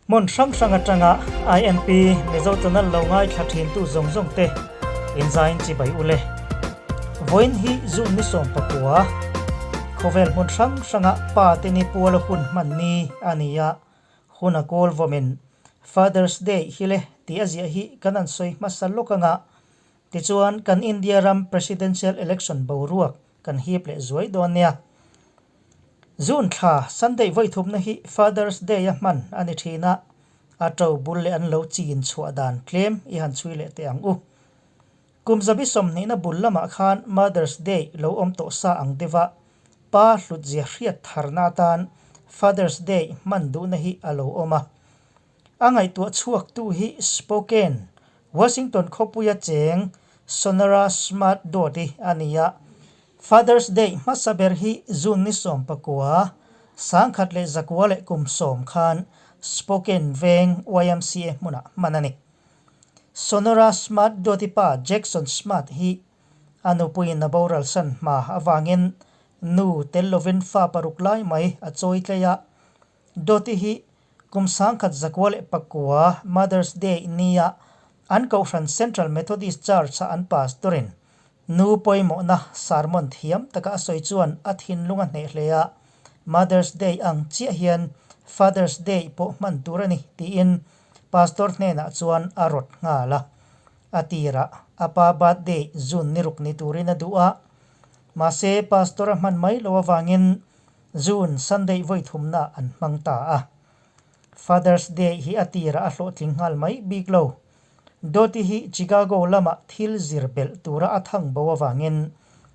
Hmun hrang hrang atanga INP Mizo Channel lo ngaithla thintu zawng zawng te inzain chibai ule. Vawiin hi June ni 19, khawvel hmun hrang hranga pa te ni puala hun hman ni a ni a, hun a kawl vawmin Father's Day hi le tih a ziah hi kan an sawi hmasa lawk anga, tichuan kan India ram Presidential Election boruak kan hip leh zuai dawn nia. June thla Sunday vawithumna hi Father's Day a hman a ni thin a, a to bul leh an lo chin chhuah dan tlem i han chhui leh teh ang u. Kum zabi sawmhnihna bul lamah khan Mother's Day lo awm tawh sa ang deuh a, pa hlutzia hriat tharna atan Father's Day hman duhna hi a lo awm a. A ngaihtuah chhuaktu hi Spokane, Washington khawpuia cheng Sonora Smart Dot-i a ni a. Father's Day hmasa ber hi June ni 19, 1910 khan Spokane veng YMCA hmunah hman a ni. Sonora Smart Dot-i pa Jackson Smart hi a nupuiin a boral san hma avangin nu tel lovin fa paruk lai mai a chawi tlei a. Dawti hi kum 1909 Mother's Day nia an Kohhran Central Methodist Church-a an pastor-in nu pawimawhna sermon thiam taka a sawi chuan a thinlung a hneh hle a, Mother's Day ang chiah hian Father's Day pawh hman tur a ni tiin pastor hnenah chuan a rawt nghal a. A tirah a pa birthday June ni ruk ni turin a duh a, mahse pastor a hman mai lo avangin June Sunday vawi thumna an hmang ta a. Father's Day hi a tirah a hlawhtling nghal mai bik lo. Dawti hi Chicago lamah thil zir belh tura a thang bo avangin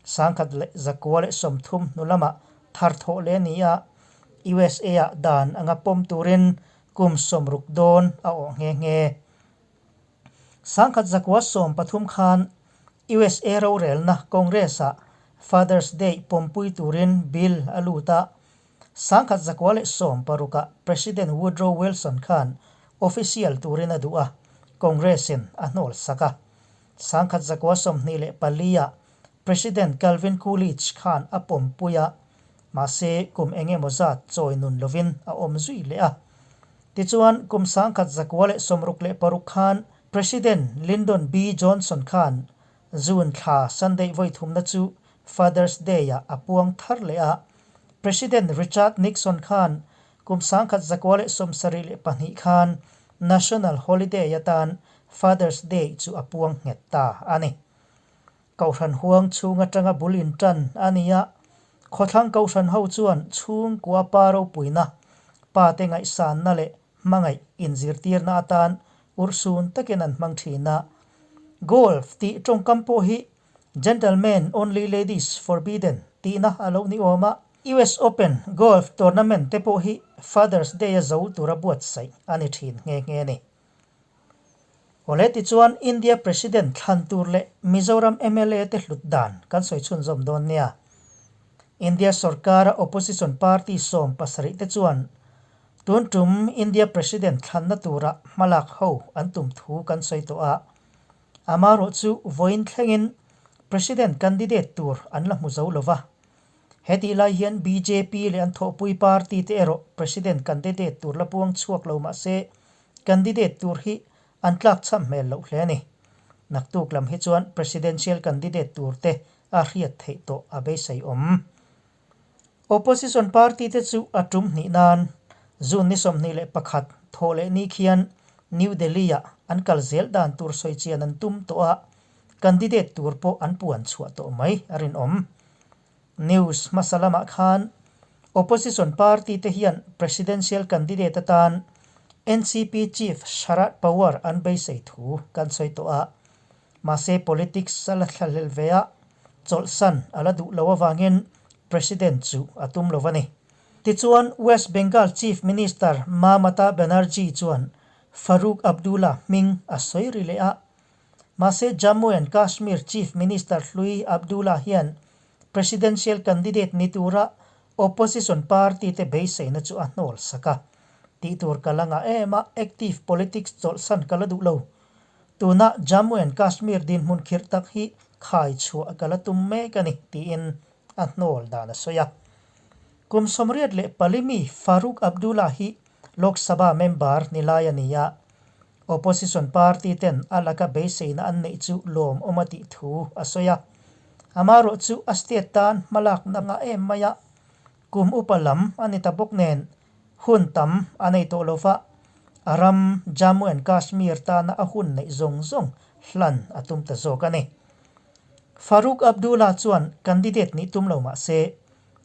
1930 hnu lamah thar thawh leh a ni a, USA-ah dan anga pawm turin kum 60 dawn a awh nghe nghe. 1913 khan USA rorelna Congress-ah Father's Day pawmpui turin bill a lut a, 1916-ah President Woodrow Wilson khan official turin a duh a, Congress-in a hnawl sak a. 1924-ah President Calvin Coolidge khan a pawmpui a, mahse kum eng emaw zat chawi nun lovin a awm zui leh a. Tichuan, kum 1966 khan President Lyndon B. Johnson khan June thla Sunday vawi thumna chu Father's Day-ah a puang thar leh a. President Richard Nixon khan kum 1972 khan National Holiday atan Father's Day chu a puang nghet ta a ni. Kohhran huang chhung atanga bul intan a ni a, khawthlang kohhran ho chuan chhungkua pa ropuina, pa te ngaihsanna leh hmangaih inzirtirna atan urhsun takin an hmang thin a. Golf tih tawngkam pawh hi Gentlemen only ladies forbidden tihna a lo ni awm a. US Open Golf Tournament te pawh hi Father's Day a zo tura buatsaih a ni thin nghe nghe a ni. Awle tichuan India President thlan tur leh Mizoram mla te hlut dan kan sawi chhunzawm dawn nia. India sorkara opposition party 17 te chuan tun tum India President thlanna tura hmalak ho an tum thu kan sawi tawh a. Amaherawh chu vawiin thlengin President candidate tur an la hmu zo lova. Hetih lai hian bjp leh an thawhpui party te erawh President candidate tur la puang chhuak lo mah se Candidate tur hi an tlak cham hmel loh hle a ni. Naktuk lam hi chuan Presidential candidate tur te a hriat theih tawh a beisei awm. Opposition party te chu a tum hnih nan June ni 21 thawh leh ni khian New Delhi-ah an kal zel dan tur sawi chian an tum tawh a, candidate tur pawh an puan chhuah tawh mai a rinawm. News hmasa lamah khan Opposition party te hian Presidential candidate atan NCP chief Sharad Pawar an beisei thu kan sawi tawh a. Mahse politics a la thlahlel ve a, chawlhsan a la duh lo avangin President chu a tum lo a ni. Tichuan West Bengal Chief Minister Mamata Banerjee chuan Farooq Abdullah hming a sawi ri leh a. Mahse Jammu and Kashmir Chief Minister hlui Abdullah hian Presidential candidate ni tura opposition party te beiseina chu a hnawl sak a. Tih tur ka la ngah em a, active politics chawlhsan ka la duh lo. Tuna Jammu and Kashmir dinhmun khirh tak hi khai chhuah ka la tum mek a ni, tiin a hnawl dan a sawi a. Kum 84 mi Farooq Abdullah hi Lok Sabha member ni lai a ni a. Opposition party ten a laka beiseina an neih chu lawmawm a tih thu a sawi a. Amaherawh chu a state tan hmalakna ngah em mai a, kum upa lam a ni ta bawk nen hun tam a nei tawh lo va, a ram Jammu and Kashmir tana a hun neih zawng zawng hlan a tum ta zawk a ni. Farooq Abdullah chuan candidate nih tum lo mah se,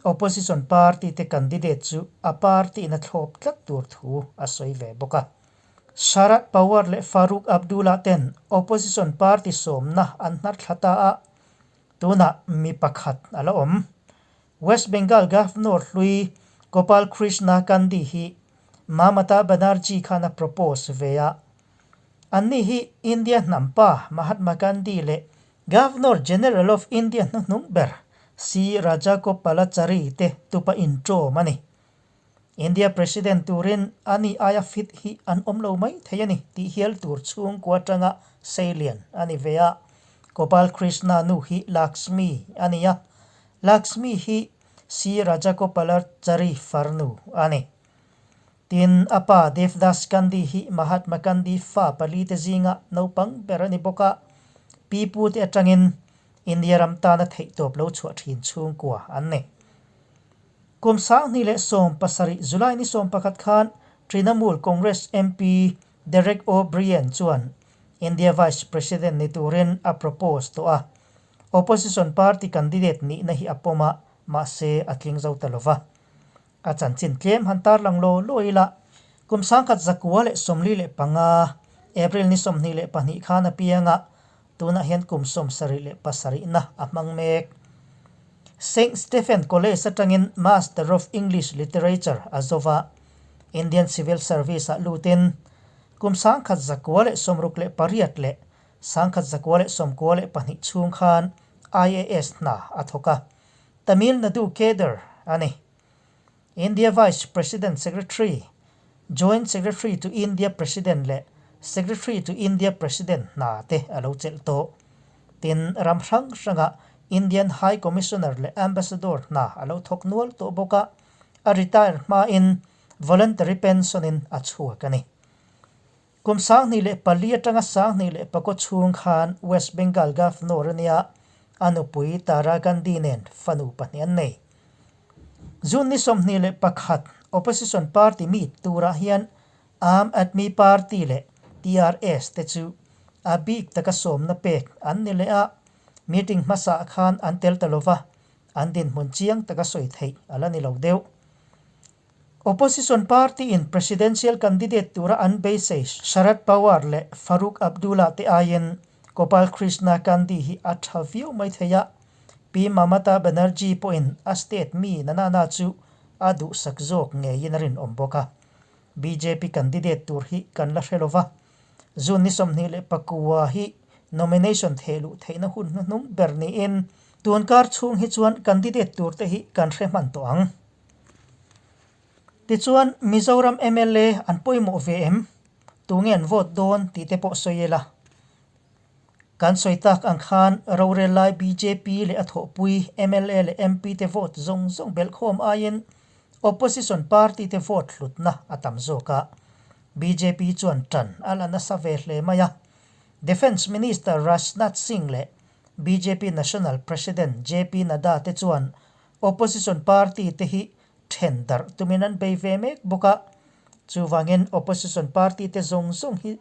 opposition party te candidate chu a party in a thlawp tlat tur thu a sawi ve bawk a. Sharad Pawar leh Farooq Abdullah ten opposition party sawmna an hnar thla ta a, tunah mi pakhat a la awm. West Bengal Governor hlui Gopal Krishna Gandhi hi Mamata Banerjee khan a propose ve a. Anni hi India hnam pa Mahatma Gandhi leh Governor General of India hnuhnung ber C Rajagopalachari te tupa inṭawm a ni. India President turin a ni aia fit hi an awm lo mai thei a ni tih hial tur chhungkua atanga seilian a ni ve a. Gopal Krishna nu hi Lakshmi a ni a, Lakshmi hi C Rajagopalachari farnu a ni. Tin, a pa Devdas Gandhi hi Mahatma Gandhi fa palite zinga naupang ber a ni bawk a, pi pute atangin India ram tana theihtawp lo chhuah thin chhungkua an ni. Kum 2017 July ni 11 khan Trinamool Congress MP Derek O'Brien chuan India Vice President ni turin a propose tawh a. Opposition party candidate nihna hi a pawm a, mahse a tling zo ta lova. A chanchin tlem han tarlang law law ila, kum 1945 April ni 22 khan a piang a, Tunah hian kum 77 na a hmang mek. Saint Stephen College atangin Master of English Literature a zo va, Indian Civil Service ah lutin kum 1968 leh 1992 chhung khan IAS hna a thawk a, Tamil Nadu cadre a ni. India Vice President Secretary, Joint Secretary to India President leh Secretary to India President hna te a lo chelh tawh. Tin, ram hrang hranga Indian High Commissioner leh Ambassador hna a lo thawk nual tawh bawk a, a retire hmain voluntary pension in a chhuak a ni. Kum 2004 atanga 2009 chhung khan West Bengal Governor a nia, a nupui Tara Gandhi nen fanu pahnih an nei. June ni 21 Opposition party meet turah hian Aam Aadmi Party leh TRS te chu a bik taka sawmna pek an ni leh a, meeting hmasaah khan an tel ta lova, an dinhmun chiang taka sawi theih a la ni lo deuh. Opposition party in presidential candidate tura an beisei Sharad Pawar leh Farooq Abdullah te aiin Gopal Krishna Gandhi hi a tha viau mai thei a, Pi Mamata Banerjee pawhin a state mi nanana chu a duhsak zawk ngeiin a rinawm bawk a. Bjp candidate tur hi kan la hre lova, June ni 29 hi nomination thehluh theihna hun hnuhnung ber niin tunkar chhung hi chuan candidate tur te hi kan hre hman tawh ang. Tichuan, Mizoram mla an pawimawh ve em? Tunge an vote dawn tih te pawh sawi ila. Kan sawi tak ang khan rorel lai bjp leh a thawhpui mla leh MP te vote zawng zawng belhkhawm aiin opposition party te vote hlutna a tam zawk a. Bjp chuan tan a la nasa ve hle mai a. Defence Minister Rajnath Singh leh bjp National President JP Nadda te chuan Opposition party te hi then darh tumin an bei ve mek bawk a, chuvangin opposition party te zawng zawng hi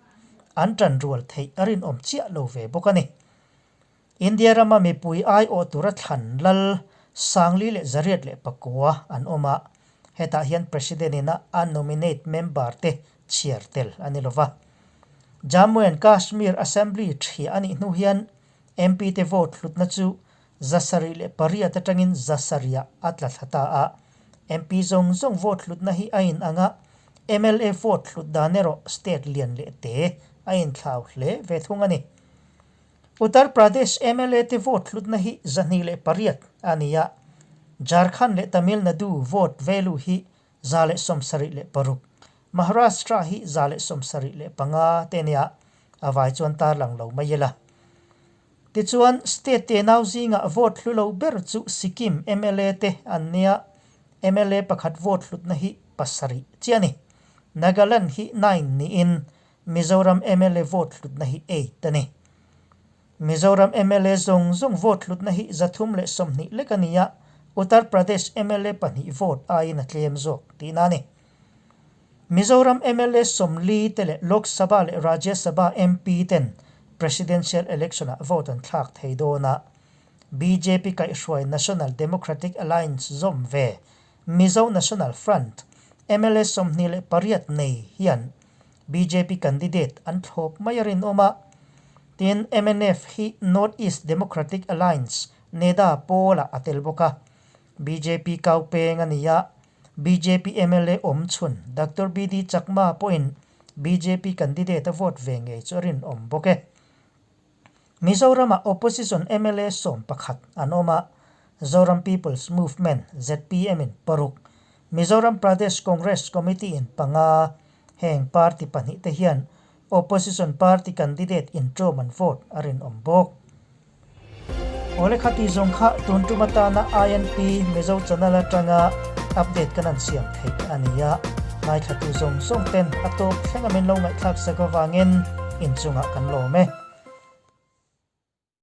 an tan rual theih a rinawm chiah lo ve bawk a ni. India rama mipui aiawh tura thlan lal 4809 an awm a, hetah hian President ina a nominate member te chhiar tel a ni lova. Jammu and Kashmir Assembly thiah a nih hnu hian MP te vote hlutna chu 78 atangin 700 a tla thla ta a. MP zawng zawng vote hlutna hi a inang a, mla vote hlut dan erawh state lian leh te a inthlau hle ve thung a ni. Uttar Pradesh mla te vote hlutna hi 208 a ni a, Jharkhand leh Tamil Nadu vote value hi 176, Maharashtra hi 175 te nia, a vai chuan tarlang lo mai ila. Tichuan, state tenau zingah vote hlu lo ber chu Sikkim mla te an nia, mla pakhat vote hlutna hi pasarih chiah a ni. Nagaland hi nine niin Mizoram mla vote hlutna hi eight a ni. Mizoram mla zawng zawng vote hlutna hi 320 lek a ni a, Uttar Pradesh mla pahnih vote aiin a tlem zawk tihna a ni. Mizoram mla 40 te leh Lok Sabha leh Rajya Sabha MP ten Presidential Election ah vote an thlak thei dawn a, bjp kaihhruai National Democratic Alliance zawm ve Mizo National Front mla 28 nei hian bjp candidate an thlawp mai a rinawm a, tin mnf hi North East Democratic Alliance, NEDA, pawlah a tel bawk a, bjp kau peng a ni a, bjp mla awm chhun Doctor BD Chakma pawhin bjp candidate a vote ve ngei chu a rinawm bawk e. Mizoramah Opposition mla 11 an awm a, Zoram People's Movement, zpm, in paruk, Mizoram Pradesh Congress Committee in panga, heng party pahnih te hian Opposition party candidate inṭawm an vote a rinawm bawk. Awle khati zawng kha tun tum atana INP Mizo channel atanga update kan han siam theih a ni a, ngaithlatu zawng zawng ten a tawp thleng a min lo ngaihthlak sak avangin inchungah kan lawm e.